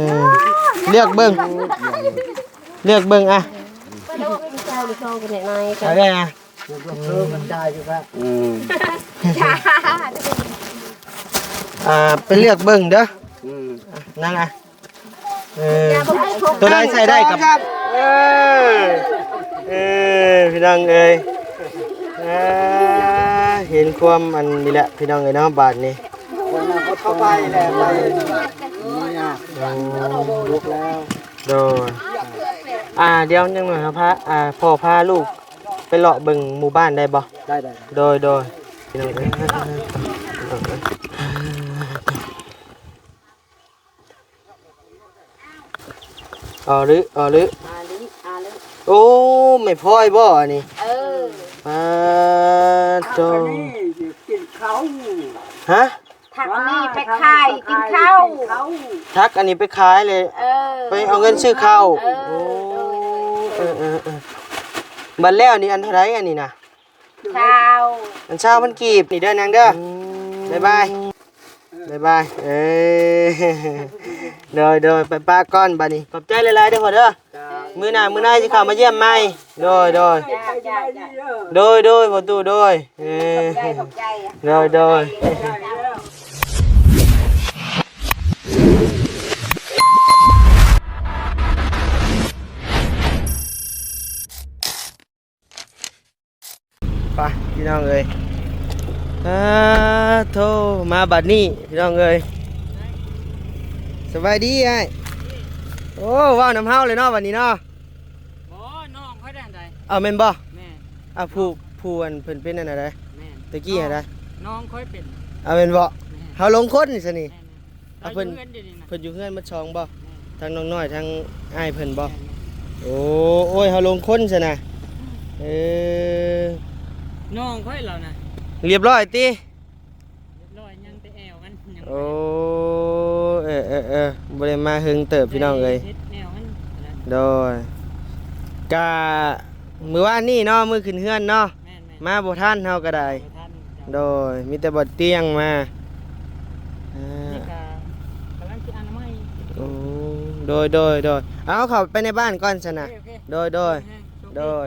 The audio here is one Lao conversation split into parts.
ເອີ ເລືອກເບິ່ງ ເລືອກເບິ່ງ ອ່ະ ເອົາໄດ້ ອ່ະ ອືມ ອ່າ ໄປເລືອກເບິ່ງເດີ ອືມ ນາງ ອ່ະ ເອີ ໂຕໃດໃສ່ໄດ້ກັບ ເອີ ເອີ ພີ່ນ້ອງເອີຍ ອ່າ ເຫັນຄວາມອັນນີ້ແຫຼະ ພີ່ນ້ອງເອີຍເນາະ ບາດນີ້ ເຂົ້າໄປແລ້ວ ໄປ ໂອ້ ລຸກແລ້ວ ໂດຍ ອ່າ ດຽວຈັກໜ້ອຍເຮົາພາ ອ່າ ພໍ່ພາລູກໄປເລາະເບິ່ງໝູ່ບ້ານໄດ້ບໍ່? ໄດ້ ໄດ້ ໂດຍ ໂດຍ ພີ່ນ້ອງເອີຍ ອໍລິ ອໍລິ ອາລິ ອາລິ ໂອ້ ແມ່ພອຍບໍ່ອັນນີ້? ເອີ ປາດໂທ້ ກິນເຂົ້າ ຮະ? ຖັກອັນນີ້ໄປຂາຍກິນເຂົ້າ ຖັກອັນນີ້ໄປຂາຍເລີຍ ເອີ ໄປເອົາເງິນຊື້ເຂົ້າ ເອີ ໂອ້ ໂດຍ ເອີ ເອີ ເອີ ບັດແລ້ວນີ້ອັນເທົ່າໃດອັນນີ້ນະ? ຊາວ ອັນຊາວພັນກີບນີ້ເດີນາງເດີ ອືມ ບາຍບາຍ ບາຍບາຍ ເອີ ໂດຍ ໂດຍ ໄປປະກ່ອນບາດນີ້ ຂອບໃຈຫຼາຍໆເດີພໍ່ເດີ ມື້ໜ້າ ມື້ໜ້າຊິເຂົ້າມາຢ້ຽມໃໝ່ ໂດຍ ໂດຍ ໂດຍ ໂດຍ ພໍ່ຕູ້ ໂດຍ ເອີ ຂອບໃຈ ຂອບໃຈ ໂດຍ ໂດຍ ໄປພີ່ນ້ອງເອີຍ ອາໂທ ມາບັດນີ້ພີ່ນ້ອງເອີຍ ສະບາຍດີອ້າຍ ໂອ້ ເວົ້ານຳເຮົາເລີຍເນາະບັດນີ້ເນາະ ບໍ່ ນ້ອງຂ້ອຍໄດ້ໃດ ເອົາແມ່ນບໍ່? ແມ່ນ ອ່າ ຜູ້ ຜູ້ອັນເພິ່ນເປັນອັນນັ້ນໃດ ແມ່ນ ຕະກີ້ຫັ້ນໃດ ນ້ອງຂ້ອຍເປັນ ເອົາແມ່ນບໍ່? ແມ່ນ ເຮົາລົງຄົນນີ້ຊະນີ້ ແມ່ນ ອ່ະ ເພິ່ນ ເພິ່ນຢູ່ເຮືອນໝົດສອງບໍ່? ທັງນ້ອງນ້ອຍທັງອ້າຍເພິ່ນບໍ່? ໂອ້ ໂອ້ຍ ເຮົາລົງຄົນຊັ້ນນະ ເອີ ນ້ອງຂ້ອຍລາວນະ ລຽບຮ້ອຍຕິ? ລຽບຮ້ອຍ ຍັງແຕ່ແອວມັນ ໂອ້ ເອີ ເອີ ເອີ ບໍ່ໄດ້ມາເຫິງເຕີບພີ່ນ້ອງເອີຍ ໂດຍ ກະມື້ວານນີ້ເນາະ ມື້ຂຶ້ນເຮືອນເນາະ ມາບໍ່ທັນເຮົາກໍໄດ້ ໂດຍ ມີແຕ່ບ່ອນຕຽງມາ ເອີ ກຳລັງຊິອະນາໄມ ໂອ້ ໂດຍ ໂດຍ ໂດຍ ເອົາ ເຂົ້າໄປໃນບ້ານກ່ອນຊັ້ນນະ ໂດຍ ໂດຍ ໂດຍ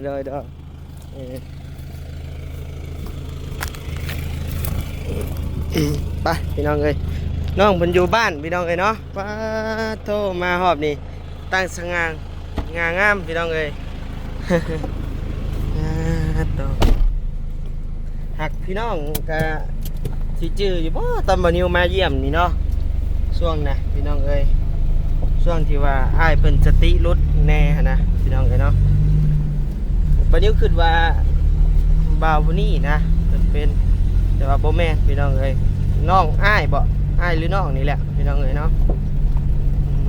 ໂດຍ ໂດຍ ເອີ ໄປພີ່ນ້ອງເອີຍ ນ້ອງເພິ່ນຢູ່ບ້ານພີ່ນ້ອງເອີຍເນາະ ປາດໂທ ມາຮອບນີ້ ຕັ້ງສະຫງ່າງາງາມພີ່ນ້ອງເອີຍ ອາໂຕ ຫາກພີ່ນ້ອງກະຊິຈື່ຢູ່ບໍ່ ຕອນບ່າວນິວມາຢ້ຽມນີ້ເນາະ ຊ່ວງນະພີ່ນ້ອງເອີຍ ຊ່ວງທີ່ວ່າອ້າຍເພິ່ນສະຕິຫຼຸດແດ່ຫັ້ນນະພີ່ນ້ອງເອີຍເນາະ ບ່າວນິວຄິດວ່າບ່າວຜູ້ນີ້ນະ ເພິ່ນເປັນ ແຕ່ວ່າບໍ່ແມ່ນພີ່ນ້ອງເອີຍ ນ້ອງອ້າຍບໍ ອ້າຍຫຼືນ້ອງນີ້ແຫຼະພີ່ນ້ອງເອີຍເນາະ ອືມ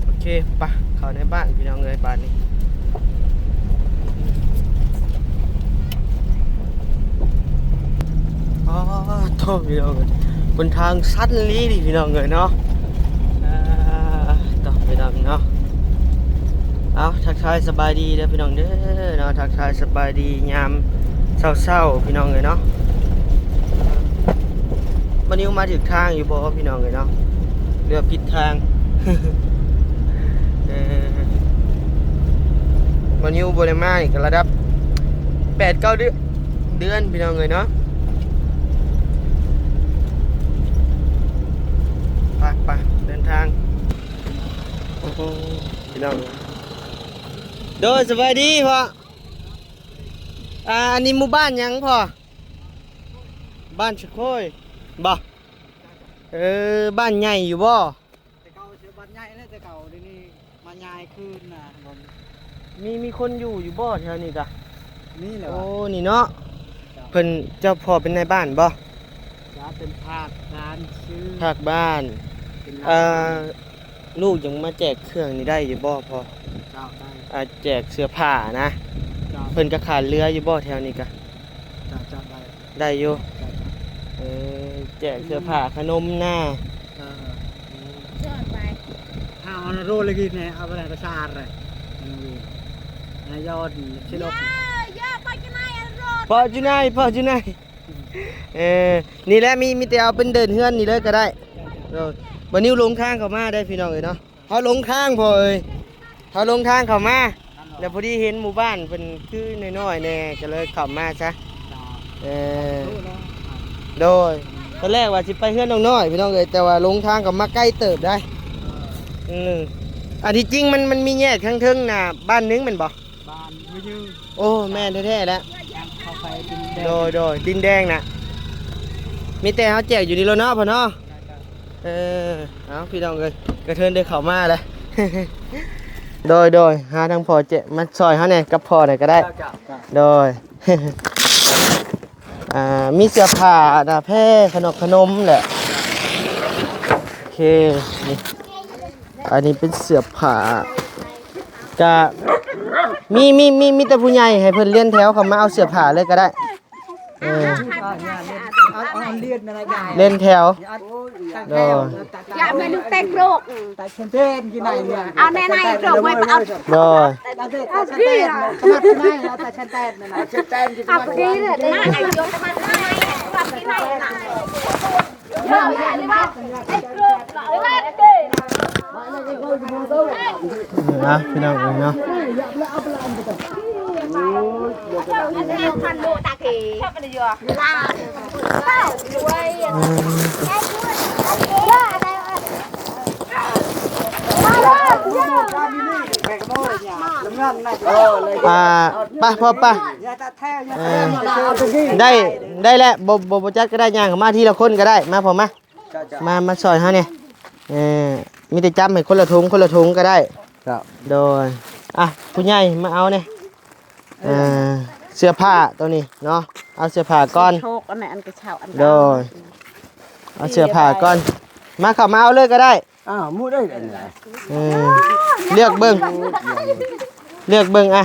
ໂອເຄ ໄປ ເຂົ້າໃນບ້ານພີ່ນ້ອງເອີຍ ບາດນີ້ ອໍ ໂທ້ ພີ່ນ້ອງເອີຍ ເປັນທາງຊັນອີ່ຫຼີພີ່ນ້ອງເອີຍເນາະ ອ່າ ໂທ້ ພີ່ນ້ອງເນາະ ເອົາ ທັກທາຍສະບາຍດີເດີພີ່ນ້ອງເດີເນາະ ທັກທາຍສະບາຍດີຍາມເຊົ້າໆ ພີ່ນ້ອງເອີຍເນາະ ບ່າວນິວມາຖືກທາງຢູ່ບໍ່ພີ່ນ້ອງເອີຍເນາະ ຫຼືວ່າຜິດທາງ ເອີ ບ່າວນິວບໍ່ໄດ້ມານີ້ກໍລະດັບແປດເກົ້າເດືອນ ເດືອນພີ່ນ້ອງເອີຍເນາະ ໄປ ໄປ ເດີນທາງ ໂອ້ໂຫ ພີ່ນ້ອງ ໂດຍ ສະບາຍດີພໍ່ ອ່າ ອັນນີ້ໝູ່ບ້ານຫຍັງພໍ່? ບ້ານສະໂຄຍບໍ? ເອີ ບ້ານໃຫຍ່ຢູ່ບໍ? ແຕ່ເກົ່າຊື່ບ້ານໃຫຍ່ແຫຼະ ແຕ່ເກົ່າ ດຽວນີ້ມາຍ້າຍຄືນນະ ມີ ມີຄົນຢູ່ຢູ່ບໍແຖວນີ້ກະ? ມີແຫຼະ ໂອ້ ນີ້ເນາະ ເຈົ້າ ເພິ່ນ ເຈົ້າພໍ່ເປັນນາຍບ້ານບໍ? ເຈົ້າ ເປັນພາກບ້ານຊື່ ພາກບ້ານ ເອີ ລູກຍັງມາແຈກເຄື່ອງນີ້ໄດ້ຢູ່ບໍ່ພໍ່? ເຈົ້າ ໄດ້ ອ່າ ແຈກເສື້ອຜ້ານະ ເຈົ້າ ເພິ່ນກໍຂາດເຫຼືອຢູ່ບໍ່ແຖວນີ້ກະ? ເຈົ້າ ເຈົ້າ ໄດ້ ໄດ້ຢູ່ ເຈົ້າ ເອີ ແຈກເສື້ອຜ້າ ອືມ ຂະໜົມນະ ເອີ ເອີ ເອີ ເອົາໂຣລະກິນແນ່ ເອົາໄປໃຫ້ປະຊາຊະ ອືມ ນາຍອດ ຊິລົບ ເອີ ເອີ ປະຈຸໄນ ປະຈຸໄນ ປະຈຸໄນ. ເອີ ນີ້ແຫຼະ ມີ ມີແຕ່ເອົາເປັນເດີ່ນເຮືອນນີ້ເລີຍກໍໄດ້ ໂດຍ ບໍ່ນິວຫຼົງທາງເຂົ້າມາໄດ້ພີ່ນ້ອງເອີຍເນາະ. ເຮົາຫຼົງທາງພໍ່ເອີຍ ເຮົາຫຼົງທາງເຂົ້າມາ ແລ້ວພໍດີເຫັນໝູ່ບ້ານເພິ່ນຄືນ້ອຍໆແດ່ ກໍເລີຍເຂົ້າມາຊະ. ເອີ ໂດຍ ຕອນແລກວ່າຊິໄປເຮືອນນ້ອງນ້ອຍພີ່ນ້ອງເອີຍ ແຕ່ວ່າຫຼົງທາງເຂົ້າມາໄກເຕີບໄດ໋. ເອີ ອັນທີ່ຈິງມັນ ມັນມີແຍກທາງເທິງນະ ບ້ານໜຶ່ງແມ່ນບໍ່? ບ້ານຫ້ວຍຍືງ. ໂອ້ ແມ່ນແທ້ໆແຫຼະ. ເຂົ້າໄປດິນແດງ. ໂດຍໆ ດິນແດງນະ ມີແຕ່ເຮົາແຈກຢູ່ນີ້ໂລດເນາະພໍ່ເນາະ. ເອີ ເອົາ ພີ່ນ້ອງເອີຍ ກະເທີນໄດ້ເຂົ້າມາແລ້ວ. ໂດຍໆ ຫາທາງພໍ່ເຈ ມາຊ່ອຍເຮົາແດ່ ກັບພໍ່ແດ່ກໍໄດ້. ໂດຍ ອ່າ ມີເສື້ອຜ້າໜ້າແພ ຂະໜົກຂະໜົມແຫຼະ. ໂອເຄ ນີ້ ອັນນີ້ເປັນເສື້ອຜ້າ ກະມີ ມີ ມີ ມີແຕ່ຜູ້ໃຫຍ່ ໃຫ້ເພິ່ນລຽນແຖວເຂົ້າມາເອົາເສື້ອຜ້າເລີຍກໍໄດ້. ເອີ ເອົາ ເອົາລຽນແມ່ນລະ ລຽນແຖວ. ໂດຍ ຢ່າມາລຸແຕກໂລກ ຕາເຊນເຕນຢູ່ໃນເມືອງ ເອົາແນ່ໃນໂລກໄວ້ເອົາ. ໂດຍ ຕາເຊນເຕນ ສະມັດໃນ ເອົາຕາເຊນເຕນນັ້ນນະ ເຊນເຕນຢູ່ໃນເມືອງ ເອົາດີເລີຍນະ. ນະ ພີ່ນ້ອງເອີຍເນາະ. ອ່າ ໄປພໍ່ໄປ. ເອີ ໄດ້ ໄດ້ແລ້ວ ບໍ່ ບໍ່ ບໍ່ຈັດກໍໄດ້ ຍ່າງເຂົ້າມາທີລະຄົນກໍໄດ້ ມາພໍ່ມາ. ເຈົ້າ ເຈົ້າ ມາ ມາຊ່ອຍເຮົາແດ່. ເອີ ມີແຕ່ຈຳໃຫ້ຄົນລະຖົງ ຄົນລະຖົງກໍໄດ້. ເຈົ້າ ໂດຍ ອ່ະ ຜູ້ໃຫຍ່ມາເອົາແດ່. ເອີ ເສື້ອຜ້າໂຕນີ້ເນາະ ເອົາເສື້ອຜ້າກ່ອນ. ໂຊກອັນນັ້ນ ອັນກະເຊົ້າ ອັນ ໂດຍ ເອົາເສື້ອຜ້າກ່ອນ. ມາ ເຂົ້າມາເອົາເລີຍກໍໄດ້. ອ້າວ ໝູ່ໄດ້ອັນນີ້. ເອີ ເລືອກເບິ່ງ ເລືອກເບິ່ງ ອ່ະ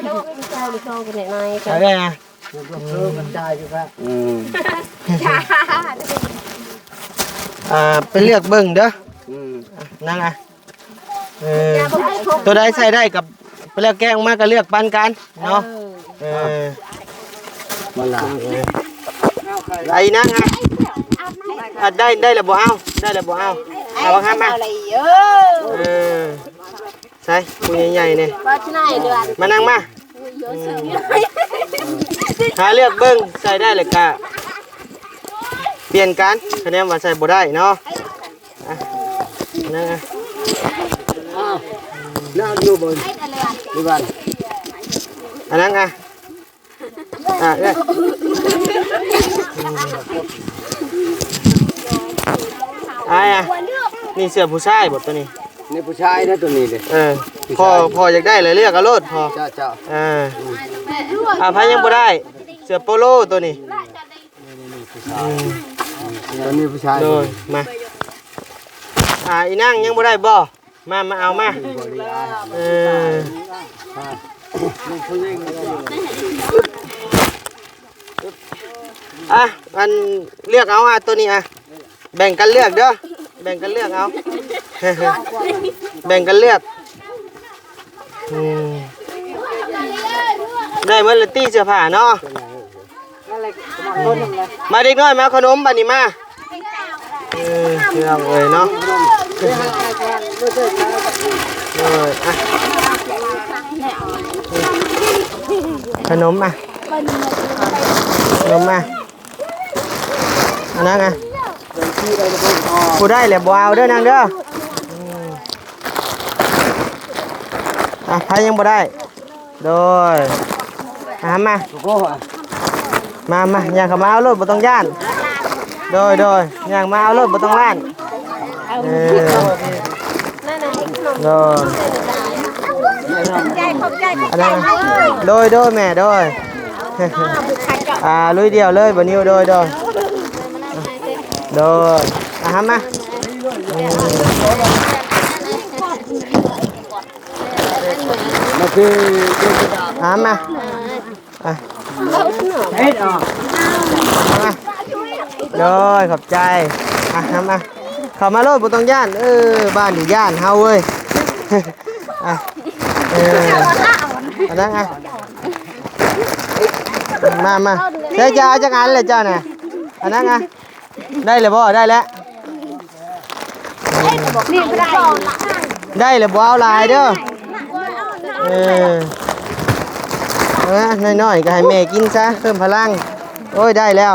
ເອົາໄດ້ນະ. ອືມ ອ່າ ໄປເລືອກເບິ່ງເດີ. ອືມ ນາງ ອ່ະ ເອີ ໂຕໃດໃສ່ໄດ້ກໍໄປແລ້ວ ແກະອອກມາກໍເລືອກປັນກັນເນາະ. ເອີ ເອີ ມາລະ ໄອ້ນາງ ອ່ະ ໄດ້ ໄດ້ແລ້ວບໍ່ເອົາ ໄດ້ແລ້ວບໍ່ເອົາ ເອົາຫາມາ. ເອີ ໃສ່ຜູ້ໃຫຍ່ໆນີ້ ມານັ່ງມາ ຫາເລືອກເບິ່ງ ໃສ່ໄດ້ແລ້ວກະປ່ຽນກັນ ຄະແນນວ່າໃສ່ບໍ່ໄດ້ເນາະ. ອ່ະ ນັ່ງ ອ່ະ ອ້າວ ນັ່ງຢູ່ບໍ ຢູ່ບ້ານ ອ່ະ ນັ່ງ ອ່ະ. ອ່ະ ເອີ ອ້າຍ ອ່ະ ນີ້ເສື້ອຜູ້ຊາຍບໍ ໂຕນີ້? ນີ້ຜູ້ຊາຍນະ ໂຕນີ້ເດ້. ເອີ ພໍ່ ພໍ່ຢາກໄດ້ລະເລືອກເອົາໂລດພໍ່. ເຈົ້າ ເຈົ້າ ເອີ ອ່ະ ໃຜຍັງບໍ່ໄດ້ ເສື້ອໂປໂລໂຕນີ້? ອືມ ໂຕນີ້ຜູ້ຊາຍ. ໂດຍ ມາ ອ່າ ອີນາງຍັງບໍ່ໄດ້ບໍ? ມາ ມາເອົາມາ. ເອີ ອ່ະ ອັນເລືອກເອົາ ອ່ະ ໂຕນີ້ ອ່ະ ແບ່ງກັນເລືອກເດີ ແບ່ງກັນເລືອກເອົາ ແບ່ງກັນເລືອກ. ອືມ ໄດ້ໝົດລະຕິເສື້ອຜ້າເນາະ. ມາເດັກນ້ອຍ ມາເອົາຂະໜົມບາດນີ້ມາ. ເອີ ພີ່ນ້ອງເອີຍເນາະ ເອີ ອ່ະ ຂະໜົມ ອ່ະ ຂະໜົມ ອ່ະ ອັນນັ້ນ ອ່ະ ຜູ້ໄດ້ແລ້ວບໍ່ເອົາເດີນາງເດີ. ອ່ະ ໃຜຍັງບໍ່ໄດ້? ໂດຍ ອ່ະ ມາ ມາ ມາ ຍ່າງເຂົ້າມາເອົາໂລດ ບໍ່ຕ້ອງຢ້ານ. ໂດຍ ໂດຍ ຍ່າງມາເອົາໂລດ ບໍ່ຕ້ອງຢ້ານ. ເອີ ໂດຍ ອັນນັ້ນ ໂດຍ ໂດຍ ແມ່ ໂດຍ. ອ່າ ລຸຍດຽວເລີຍ ບໍ່ນິວ ໂດຍ ໂດຍ ໂດຍ ອ່ະ ມາ ມາຄື ອ່ະ ມາ ອ່ະ ມາ ໂດຍ ຂອບໃຈ. ອ່ະ ມາ ເຂົ້າມາໂລດ ບໍ່ຕ້ອງຢ້ານ. ເອີ ບ້ານນີ້ຢ້ານເຮົາເວີຍ. ອ່ະ ເອີ ອັນນັ້ນ ອ່ະ ມາ ມາ ເຈົ້າຈະເອົາຈັກອັນລະເຈົ້ານະ? ອັນນັ້ນ ອ່ະ ໄດ້ແລ້ວບໍ່? ໄດ້ແລ້ວ. ນີ້ກໍໄດ້ ໄດ້ແລ້ວບໍ່ເອົາຫຼາຍເດີ. ເອີ ເອີ ນ້ອຍໆກໍໃຫ້ແມ່ກິນຊະ ເພີ່ມພະລັງ. ໂອ້ຍ ໄດ້ແລ້ວ.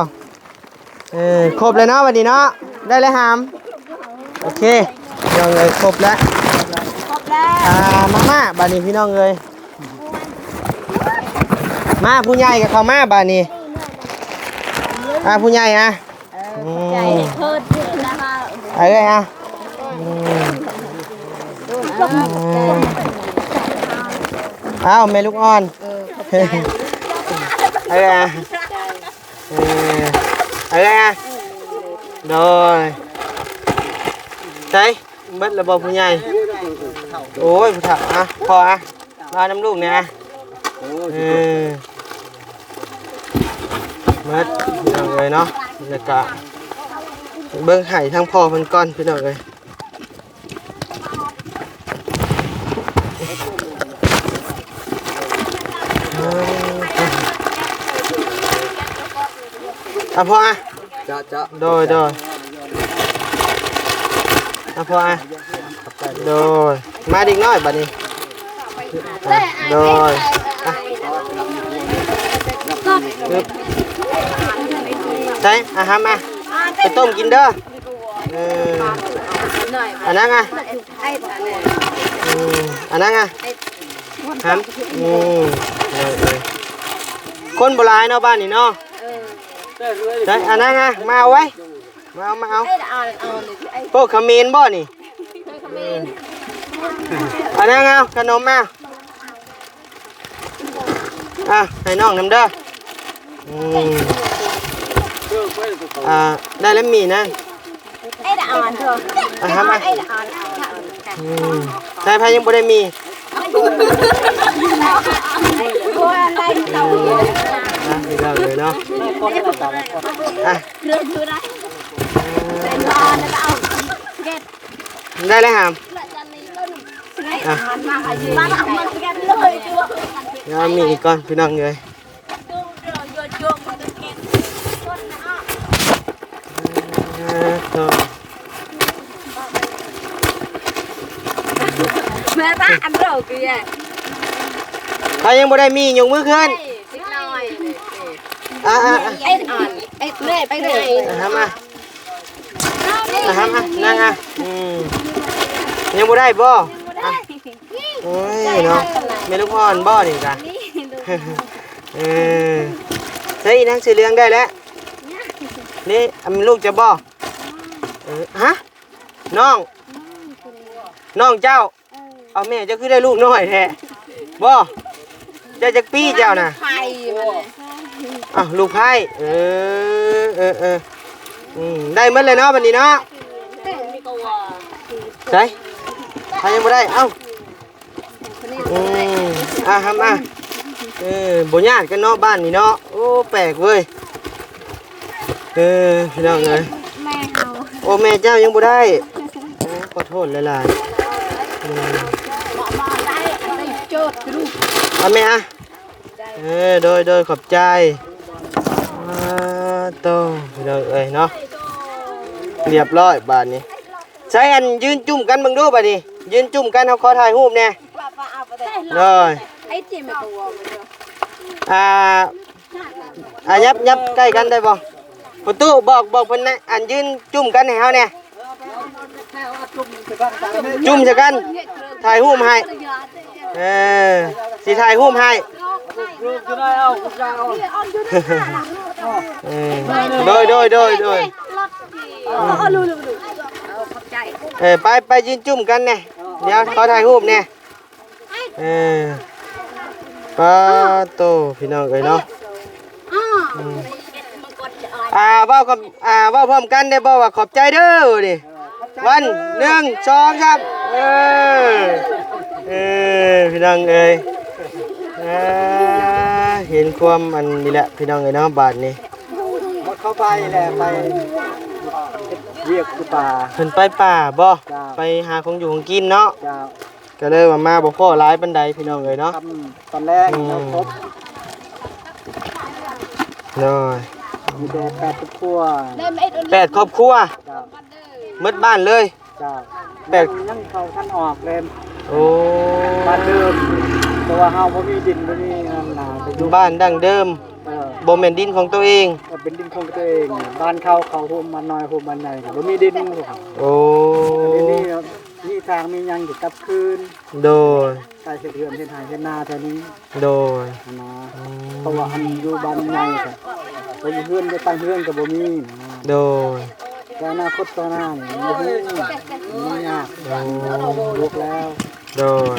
ເອີ ຄົບແລ້ວເນາະບັດນີ້ເນາະ ໄດ້ແລ້ວຫາມ. ໂອເຄ ພີ່ນ້ອງເອີຍ ຄົບແລ້ວ ຄົບແລ້ວ. ອ່າ ມາ ມາ ບັດນີ້ພີ່ນ້ອງເອີຍ ມາ ຜູ້ໃຫຍ່ກໍເຂົ້າມາບັດນີ້. ອ່າ ຜູ້ໃຫຍ່ ອ່າ ເອີ ຂອບໃຈ ອືມ ເພິ່ນນະ ເອີ ອ່າ ອືມ ເອີ ຂອບໃຈ ອ້າວ ແມ່ລູກອ່ອນ ເອີ ຂອບໃຈ ເອີ ອ່າ ເອີ ເອີ ອ່ະ ໂດຍ ໃສ ເບິດແລ້ວບໍ່ຜູ້ໃຫຍ່? ໂອ້ຍ ຜູ້ເຖົ້າ ອ່ະ ພໍ່ ອ່ະ ມານຳລູກແດ່ ອ່ະ ເອີ ເບິດ ພີ່ນ້ອງເອີຍເນາະ. ແລ້ວກະເບິ່ງໃຫ້ທາງພໍ່ເພິ່ນກ່ອນ ພີ່ນ້ອງເອີຍ. ອ່ະ ພໍ່ ອ່ະ ເຈາະ ເຈາະ ໂດຍ ໂດຍ ອ່ະ ພໍ່ ອ່ະ ໂດຍ ມາເດັກນ້ອຍບັດນີ້ ອ່ະ ໂດຍ ອ່ະ ໃສ ອ່ະ ຫາມາ ໄປຕົ້ມກິນເດີ. ເອີ ອັນນັ້ນ ອ່ະ ອືມ ອັນນັ້ນ ອ່ະ ຫາມ ອືມ ເອີ ເອີ ຄົນບໍ່ຫຼາຍເນາະ ບ້ານນີ້ເນາະ. ໃສ ອັນນັ້ນ ອ່ະ ມາເອົາໄວ້ ມາເອົາ ມາເອົາ. ພວກຂະເໝນບໍ່ນີ້? ອັນນັ້ນ ເອົາຂະໜົມມາ. ອ່ະ ໃຫ້ນ້ອງນຳເດີ. ອືມ ອ່າ ໄດ້ແລ້ວໝີ່ນະ. ອ່ະ ຫາມາ ອືມ ໃສ ໃຜຍັງບໍ່ໄດ້ໝີ່? ອ່ະ ພີ່ນ້ອງເອີຍເນາະ ອ່ະ ໄດ້ແລ້ວຫາມ ອ່ະ ດຽວມີອີກກ່ອນ ພີ່ນ້ອງເອີຍ. ແມ່ນປະ ອັນເດີຄືແຍ ໃຜຍັງບໍ່ໄດ້ມີ ຍົກມືຂຶ້ນ. ອ່ະ ອ່ະ ອ່ະ ໄອ້ອ່ອນ ໄອ້ເລຍ ໄອ້ເລຍ ອ່ະ ຫາມາ ອ່ະ ຫາມາ ນັ່ງ ອ່ະ ອືມ ຍັງບໍ່ໄດ້ບໍ່? ອ່ະ ໂອ້ຍເນາະ ແມ່ລູກອ່ອນບໍ່ນີ້ກະ? ເອີ ໃສ່ອີນາງເສື້ອເຫຼືອງໄດ້ແລ້ວນີ້ ອັນລູກເຈົ້າບໍ່? ເອີ ຮະ ນ້ອງ ນ້ອງເຈົ້າ? ເອີ ເອົາ ແມ່ເຈົ້າຄືໄດ້ລູກນ້ອຍແທ້ບໍ່? ເຈົ້າຈັກປີເຈົ້ານະ? ລູກໃພ້ມັນແຫຼະ ອ້າວ ລູກໃພ້ ເອີ ເອີ ເອີ ອືມ ໄດ້ໝົດແລ້ວເນາະ ບັດນີ້ເນາະ. ໃສ ໃຜຍັງບໍ່ໄດ້? ເອົ້າ ອືມ ອ່ະ ຫາມາ ເອີ ບໍ່ຍາດກັນເນາະ ບ້ານນີ້ເນາະ. ໂອ້ ແປກເວີຍ. ເອີ ພີ່ນ້ອງເອີຍ ແມ່ເຮົາ ໂອ້ ແມ່ເຈົ້າຍັງບໍ່ໄດ້ ໂອ້ ຂໍໂທດຫຼາຍໆ ອືມ ເອົາແມ່ ອ່ະ ເອີ ໂດຍ ໂດຍ ຂອບໃຈ. ອ່າ ໂຕ ພີ່ນ້ອງເອີຍເນາະ ລຽບຮ້ອຍບາດນີ້. ໃສ ອັນ ຢືນຈຸ້ມກັນເບິ່ງດູບາດນີ້ ຢືນຈຸ້ມກັນ ເຮົາຂໍຖ່າຍຮູບແດ່. ໂດຍ ອ່າ ອ່າ ຍັບ ຍັບໃກ້ກັນໄດ້ບໍ່? ພໍ່ຕູ້ ບອກ ບອກເພິ່ນນະ ອັນ ຢືນຈຸ້ມກັນໃຫ້ເຮົາແດ່ ຈຸ້ມໃສ່ກັນ ຖ່າຍຮູບໃຫ້. ເອີ ຊິຖ່າຍຮູບໃຫ້. ເອີ ໂດຍ ໂດຍ ໂດຍ ໂດຍ. ເອີ ໄປ ໄປຢືນຈຸ້ມກັນແດ່ ດຽວຂໍຖ່າຍຮູບແດ່. ເອີ ປາໂຕ ພີ່ນ້ອງເອີຍເນາະ. ອືມ ອ່າ ເວົ້າກັບ ອ່າ ເວົ້າພ້ອມກັນໄດ້ບໍ່ວ່າ ຂອບໃຈເດີນີ້? ວັນ ໜຶ່ງ ສອງ ສາມ ເອີ ເອີ ພີ່ນ້ອງເອີຍ ອ່າ ເຫັນຄວາມອັນນີ້ແຫຼະ ພີ່ນ້ອງເອີຍເນາະ ບາດນີ້. ເຂົາໄປແລ້ວ ໄປເຮັດວຽກຢູ່ປ່າ ເພິ່ນໄປປ່າບໍ່? ເຈົ້າ ໄປຫາຂອງຢູ່ຂອງກິນເນາະ. ເຈົ້າ ກໍເລີຍວ່າມາບໍ່ພໍຫຼາຍປານໃດ ພີ່ນ້ອງເອີຍເນາະ. ຄ່ຳຕອນແລງ ອືມ ແລ້ວຄົບ ໂດຍ ມີແຕ່ແປດຄອບຄົວ ແປດຄອບຄົວ ເຈົ້າ ໝົດບ້ານເລີຍ. ເຈົ້າ ແຕ່ຍັງ ຍັງເຂົ້າທັນອອກເລີຍ ໂອ້ ບ້ານເດີມ ເພາະວ່າເຮົາບໍ່ມີດິນ ບໍ່ມີອັນນາ ໄປຢູ່ ບ້ານດັ້ງເດີມ ເອີ ບໍ່ແມ່ນດິນຂອງຕົວເອງ ເອີ ເປັນດິນຂອງຕົວເອງ ບ້ານເຂົາ ເຂົາໂຮມບ້ານນ້ອຍ ໂຮມບ້ານໃຫຍ່ ບໍ່ມີດິນ ໂອ້ ດຽວນີ້ມີທາງມີຫຍັງຊິກັບຄືນ ໂດຍ ໄປເຮັດເຮືອນເຮັດໄຮ່ເຮັດນາແຖວນີ້ ໂດຍ ນະ ອືມ ເພາະວ່າອັນຢູ່ບ້ານໃຫຍ່ກໍ ໄປຢູ່ເຮືອນ ໄປຕັ້ງເຮືອນກໍບໍ່ມີນະ ໂດຍ ແຕ່ອະນາຄົດຕໍ່ໜ້ານີ້ ບໍ່ຮູ້ ມັນຍາກ ໂອ້ ລູກແລ້ວ ໂດຍ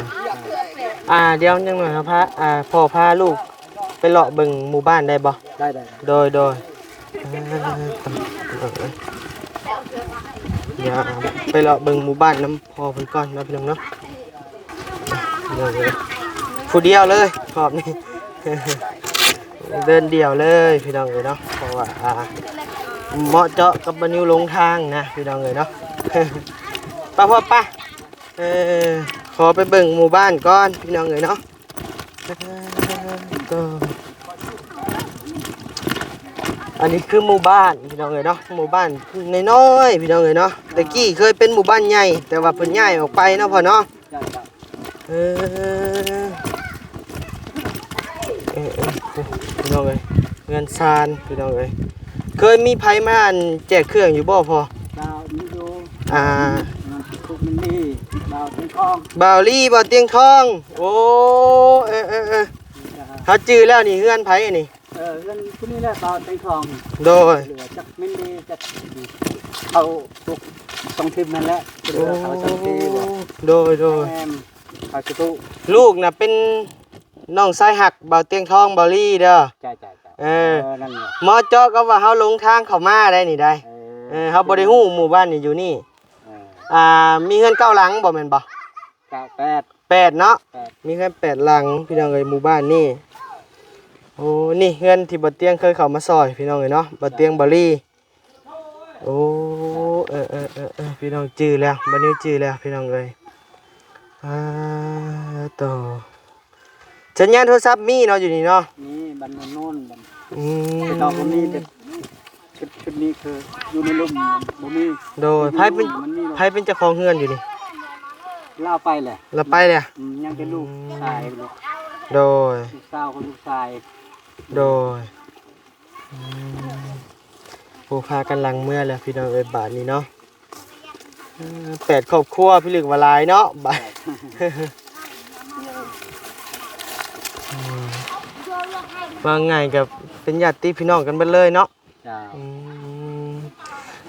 ອ່າ ດຽວຍັງໜ້ອຍ ພາ ອ່າ ພໍ່ພາລູກໄປເລາະເບິ່ງໝູ່ບ້ານໄດ້ບໍ່? ໄດ້ ໄດ້ ໂດຍ ໂດຍ ເອີ ດຽວໄປເລາະເບິ່ງໝູ່ບ້ານນຳພໍ່ເພິ່ນກ່ອນເນາະ ພີ່ນ້ອງເນາະ ຜູ້ດຽວເລີຍຮອບນີ້ ເດີນດຽວເລີຍພີ່ນ້ອງເອີຍເນາະ ເພາະວ່າ ອ່າ ເໝາະເຈາະກັບບ່າວນິວຫຼົງທາງນະພີ່ນ້ອງເອີຍເນາະ ໄປພໍ່ ໄປ ເອີ ຂໍໄປເບິ່ງໝູ່ບ້ານກ່ອນພີ່ນ້ອງເອີຍເນາະ ອັນນີ້ຄືໝູ່ບ້ານພີ່ນ້ອງເອີຍເນາະ ໝູ່ບ້ານນ້ອຍໆ ພີ່ນ້ອງເອີຍເນາະ ແຕ່ກີ້ເຄີຍເປັນໝູ່ບ້ານໃຫຍ່ ແຕ່ວ່າເພິ່ນຍ້າຍອອກໄປເນາະພໍ່ເນາະ ເອີ ເອີ ເອີ ພີ່ນ້ອງເອີຍ ເຮືອນຊານພີ່ນ້ອງເອີຍ ເຄີຍມີໃຜມາ ອັນ ແຈກເຄື່ອງຢູ່ບໍ່ພໍ່? ເຈົ້າ ມີຢູ່ ອ່າ ອ່າ ພວກມັນມີ ບ່າວຕຽງທອງ ບ່າວລີ ບ່າວຕຽງທອງ ໂອ້ ເອີ ເອີ ເອີ ເຮົາຈື່ແລ້ວນີ້ ເຮືອນໃຜອັນນີ້? ເອີ ເຮືອນຜູ້ນີ້ແຫຼະ ບ່າວເຕັງທອງ ໂດຍ ເຫຼືອຈັກມິນດີ ຈັກເຂົາ ພວກສອງທີມນັ້ນແຫຼະ ເຫຼືອເຂົາສອງທີມ ໂດຍ ໂດຍ ແມ່ນ ເຂົາສະຕຸ ລູກນະເປັນນ້ອງຊາຍຮັກບ່າວເຕັງທອງ ບ່າວລີເດີ ເຈົ້າ ເຈົ້າ ເຈົ້າ ເອີ ເອີ ນັ້ນແຫຼະ ເໝາະເຈາະກັບວ່າເຮົາຫຼົງທາງເຂົ້າມາໄດ໋ນີ້ໄດ໋ ເອີ ເອີ ເຮົາບໍ່ໄດ້ຮູ້ໝູ່ບ້ານນີ້ຢູ່ນີ້ ເອີ ອ່າ ມີເຮືອນເກົ້າຫຼັງບໍ່ ແມ່ນບໍ່? ເກົ້າ ແປດ ແປດເນາະ ແປດ ມີເຮືອນແປດຫຼັງພີ່ນ້ອງເອີຍ ໝູ່ບ້ານນີ້ ໂອ້ ນີ້ເຮືອນທີ່ບ່າວຕຽງເຄີຍເຂົ້າມາຊ່ອຍພີ່ນ້ອງເອີຍເນາະ ບ່າວຕຽງ ບ່າວລີ ໂອ້ ເອີ ເອີ ເອີ ເອີ ພີ່ນ້ອງຈື່ແລ້ວ ບ່າວນິວຈື່ແລ້ວພີ່ນ້ອງເອີຍ ອາ ໂຕ ສັນຍານໂທລະສັບມີເນາະ ຢູ່ນີ້ເນາະ ມີ ບ້ານໂນ້ນໆ ບ້ານ ອືມ ແຕ່ເກົ່າບໍ່ມີ ແຕ່ ຊຸດ ຊຸດນີ້ຄືຢູ່ໃນລຸ່ມບໍ່ມີ ໂດຍ ໃນ ໃຜເປັນ ມັນມີ ໃຜເປັນເຈົ້າຂອງເຮືອນຢູ່ນີ້? ລາວໄປແລ້ວ ລາວໄປແລ້ວ ອືມ ຍັງແຕ່ລູກ ອືມ ຊາຍ ໂດຍ ລູກສາວກັບລູກຊາຍ ໂດຍ ອືມ ໂອ້ ພາກັນຫຼັ່ງເມືອແລ້ວພີ່ນ້ອງເອີຍ ບາດນີ້ເນາະ ເອີ ແປດຄອບຄົວ ພິລຶກວ່າຫຼາຍເນາະ ບາດ ອືມ ວ່າງ່າຍກໍເປັນຍາດຕິພີ່ນ້ອງກັນເບິດເລີຍເນາະ ເຈົ້າ ອືມ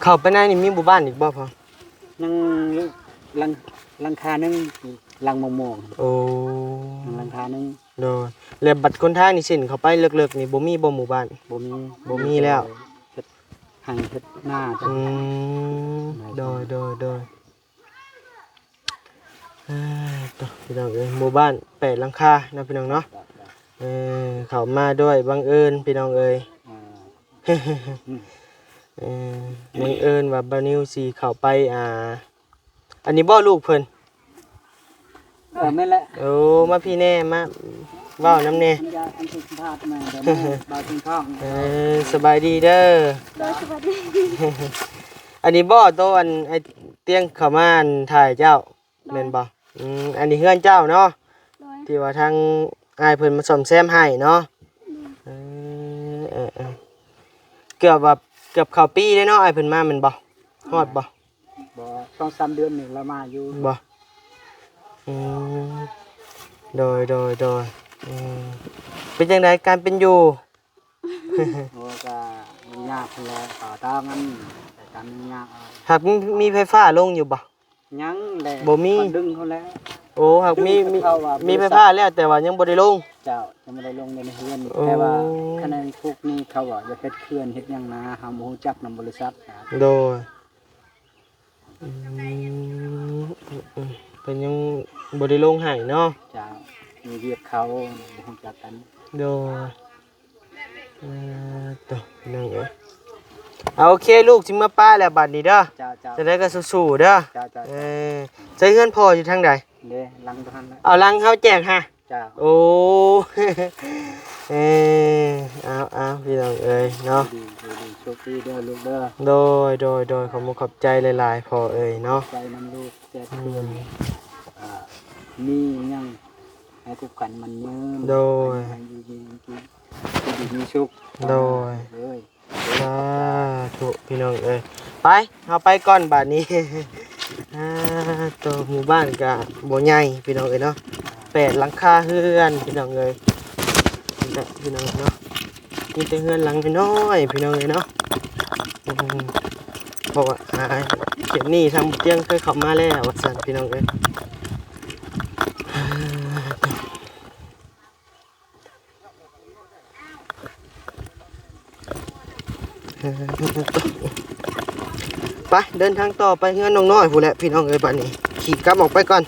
ເຂົ້າໄປໃນນີ້ມີໝູ່ບ້ານອີກບໍ່ພໍ່? ຍັງຫຼັງ ຫຼັງຄາໜຶ່ງ ຫຼັງໝ່ອງໆ ໂອ້ ຍັງຫຼັງຄາໜຶ່ງ ໂດຍ ແລ້ວບັດຫົນທາງນີ້ເສັ້ນເຂົ້າໄປເລິກໆນີ້ບໍ່ມີບໍ່ໝູ່ບ້ານ? ບໍ່ມີ ບໍ່ມີແລ້ວ ເຮັດໄຮ່ເຮັດນາ ອືມ ໂດຍ ໂດຍ ໂດຍ ເອີ ໂຕ ພີ່ນ້ອງເອີຍ ໝູ່ບ້ານແປດຫຼັງຄາເນາະ ພີ່ນ້ອງເນາະ ເອີ ເຂົ້າມາດ້ວຍບັງເອີນ ພີ່ນ້ອງເອີຍ ອ່າ ເອີ ບັງເອີນວ່າບ່າວນິວຊິເຂົ້າໄປ ອ່າ ອັນນີ້ບໍ່ລູກເພິ່ນ? ເອີ ແມ່ນແຫຼະ ໂອ້ ມາພີ້ແດ່ ມາເວົ້ານຳແດ່ ອັນຍາ ອັນສຸຂະພາບແມ່ນ ເອີ ບ່າວເທິງທອງ ເອີ ສະບາຍດີເດີ ໂດຍ ສະບາຍດີ ອັນນີ້ບໍ່ໂຕ ອັນ ອ້າຍຕຽງເຂົ້າມາ ອັນ ຖ່າຍເຈົ້າ ໂດຍ ແມ່ນບໍ່? ອືມ ອັນນີ້ເຮືອນເຈົ້າເນາະ ໂດຍ ທີ່ວ່າທາງອ້າຍເພິ່ນມາສ້ອມແຊມໃຫ້ເນາະ ໂດຍ ເອີ ເອີ ເອີ ເກືອບວ່າ ເກືອບເຂົ້າປີແລ້ວເນາະ ອ້າຍເພິ່ນມາແມ່ນບໍ່? ຮອດບໍ່? ບໍ່ ສອງສາມເດືອນນີ້ລາວມາຢູ່ ບໍ່? ອືມ ໂດຍ ໂດຍ ໂດຍ ອືມ ເປັນຈັ່ງໃດການເປັນຢູ່? ໂອ້ ກະຫຍຸ້ງຍາກຫັ້ນແຫຼະ ກະຕາມນັ້ນ ແຕ່ການຫຍຸ້ງຍາກ ຫາກມີ ມີໄຟຟ້າລົງຢູ່ບໍ່? ຍັງແຫຼະ ບໍ່ມີ ເຂົາດຶງເຂົາແລ້ວ ໂອ້ ຫາກມີ ດຶງ ມີ ເຂົາວ່າ ມີໄຟຟ້າແລ້ວ ແຕ່ວ່າຍັງບໍ່ໄດ້ລົງ ເຈົ້າ ຍັງບໍ່ໄດ້ລົງໃນເຮືອນ ໂອ້ ແຕ່ວ່າຄະແນນພວກນີ້ເຂົາວ່າຢາກເຮັດເຂື່ອນເຮັດຫຍັງນະ ເຮົາບໍ່ຮູ້ຈັກນຳບໍລິສັດນະ ໂດຍ ອືມ ເພິ່ນຍັງບໍ່ໄດ້ລົງໃຫ້ເນາະ ເຈົ້າ ມີວຽກເຂົາ ບໍ່ຮູ້ຈັກກັນ ໂດຍ ເອີ ໂຕ ພີ່ນ້ອງເອີຍ ເອົາ ໂອເຄ ລູກຊິເມືອປະແລ້ວບາດນີ້ເດີ ເຈົ້າ ເຈົ້າ ຈັ່ງໃດກໍສູ້ໆເດີ ເຈົ້າ ເຈົ້າ ເອີ ໃຊ້ເຮືອນພໍ່ຢູ່ທາງໃດ? ເດ້ ຫຼັງຕົວຫັ້ນແຫຼະ ເອົາ ຫຼັງເຮົາແຈກຫາ ເຈົ້າ ໂອ້ ເອີ ເອົາໆ ພີ່ນ້ອງເອີຍເນາະ ຢູ່ດີ ຢູ່ດີ ໂຊກດີເດີລູກເດີ. ໂດຍ ໂດຍ ໂດຍ ຂອບມຸກຂອບໃຈຫຼາຍໆ ພໍ່ເອີຍເນາະ ໃຈນຳລູກແຈກເພື່ອນ ອືມ ມີຫຍັງໃຫ້ຄົບຂັນໝັ້ນຍືນ ໂດຍ ໃຫ້ຢູ່ດີມີກິນ ຢູ່ດີມີສຸກ ໂດຍ ເອີຍ. ສາທຸພີ່ນ້ອງເອີຍ ໄປ ເຮົາໄປກ່ອນບາດນີ້. ອ່າ ໂຕ ໝູ່ບ້ານກະບໍ່ໃຫຍ່ພີ່ນ້ອງເອີຍເນາະ ແປດຫຼັງຄາເຮືອນພີ່ນ້ອງເອີຍ ນີ້ແຫຼະພີ່ນ້ອງເນາະ ມີແຕ່ເຮືອນຫຼັງນ້ອຍໆ ພີ່ນ້ອງເອີຍເນາະ. ອືມ ເພາະວ່າ ອ່າ ເຂດນີ້ທາງບໍ່ຕຽງເຄີຍເຂົ້າມາແລ້ວວ່າຊັ້ນພີ່ນ້ອງເອີຍ. ໄປ ເດີນທາງຕໍ່ໄປເຮືອນນ້ອງນ້ອຍພຸ້ນແຫຼະພີ່ນ້ອງເອີຍ. ບາດນີ້ຂີ່ກັບອອກໄປກ່ອນ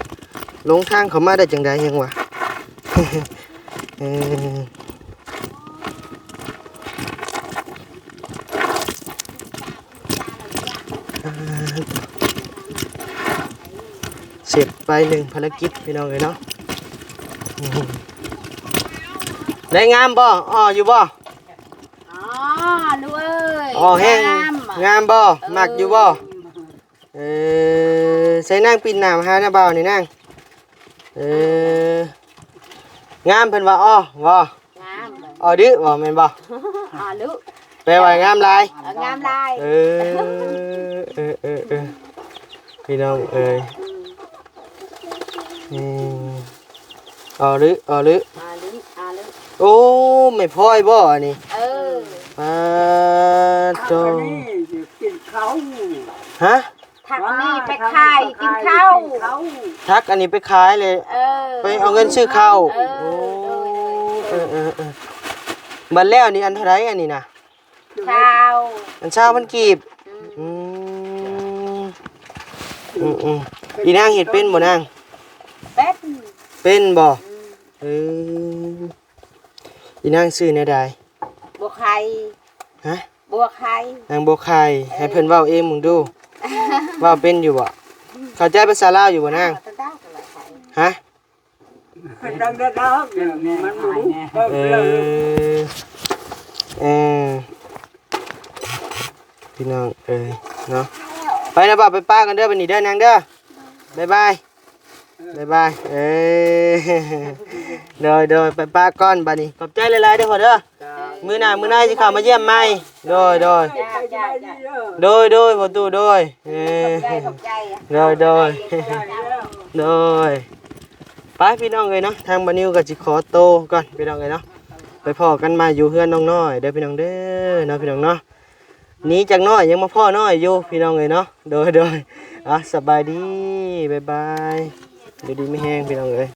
ຫຼົງທາງເຂົ້າມາໄດ້ຈັ່ງໃດຫຍັງວະ. ເອີ ເສັດໄປໜຶ່ງພາລະກິດພີ່ນ້ອງເອີຍເນາະ. ໄດ້ງາມບໍ່? ອໍຢູ່ບໍ່? ອໍ ລູກເອີຍ ອໍແຮງ ງາມ ງາມບໍ່? ເອີ ມັກຢູ່ບໍ່? ເອີ ໃສ່ນາງປິ່ນໜ້າມາຫານ້າບ່າວນີ້ນາງ. ເອີ ງາມ ເພິ່ນວ່າ ອໍບໍ່? ງາມ ອໍດື້ບໍ່ ແມ່ນບໍ່? ອໍດື້ ແປວ່າງາມຫຼາຍ ເອີ ງາມຫຼາຍ ເອີ ເອີ ເອີ ເອີ ພີ່ນ້ອງເອີຍ ອືມ ອໍດື້ ອໍດື້ ອໍດື້ ອໍດື້ ໂອ້ ແມ່ພອຍບໍ່ອັນນີ້? ເອີ ປາດໂທ້ ອັນນີ້ຊິກິນເຂົ້າ ຮະ? ຖັກອັນນີ້ໄປຂາຍກິນເຂົ້າ ຖັກອັນນີ້ໄປຂາຍເລີຍ ເອີ ໄປເອົາເງິນຊື້ເຂົ້າ ເອີ ໂອ້ ໂດຍ ເອີ ເອີ ເອີ ບັດແລ້ວນີ້ອັນເທົ່າໃດອັນນີ້ນະ? ຊາວ ອັນຊາວພັນກີບ ອືມ ອືມ ອືມ ອີນາງເຮັດເປັນບໍ່ນາງ? ເປັນ ເປັນບໍ່? ອືມ ເອີ ອີນາງຊື່ແນວໃດ? ບົວໄຂ່ ຮະ? ບົວໄຂ່ ນາງບົວໄຂ່ ໃຫ້ເພິ່ນເວົ້າເອງເບິ່ງດູ ເວົ້າເປັນຢູ່ບໍ່? ເຂົ້າໃຈພາສາລາວຢູ່ບໍ່ນາງ? ຮະ? ເປັນດັງດາດອກ ມັນບໍ່ຮູ້ ເອີ ເອີ ພີ່ນ້ອງເອີຍເນາະ ໄປນະບ່າວ ໄປປະກັນເດີ ບັດນີ້ເດີນາງເດີ ບາຍບາຍ ບາຍບາຍ ເອີ ໂດຍ ໂດຍ ໄປປະກ່ອນບັດນີ້ ຂອບໃຈຫຼາຍໆເດີພໍ່ເດີ ມື້ໜ້າມື້ໃນຊິເຂົ້າມາຢ້ຽມໃໝ່ ໂດຍ ໂດຍ ໂດຍ ໂດຍ ພໍ່ຕູ້ ໂດຍ ເອີ ໂດຍ ໂດຍ ໂດຍ ໄປພີ່ນ້ອງເອີຍເນາະ ທາງບ່າວນິວກໍຊິຂໍໂຕກ່ອນພີ່ນ້ອງເອີຍເນາະ ໄປພໍ້ກັນໃໝ່ຢູ່ເຮືອນນ້ອງນ້ອຍເດີພີ່ນ້ອງເດີ ເນາະພີ່ນ້ອງເນາະ ໜີຈັກໜ້ອຍຍັງມາພໍ້ນ້ອຍຢູ່ພີ່ນ້ອງເອີຍເນາະ ໂດຍ ໂດຍ ອ່າ ສະບາຍດີ ບາຍບາຍ ຢູ່ດີມີແຮງພີ່ນ້ອງເອີຍ.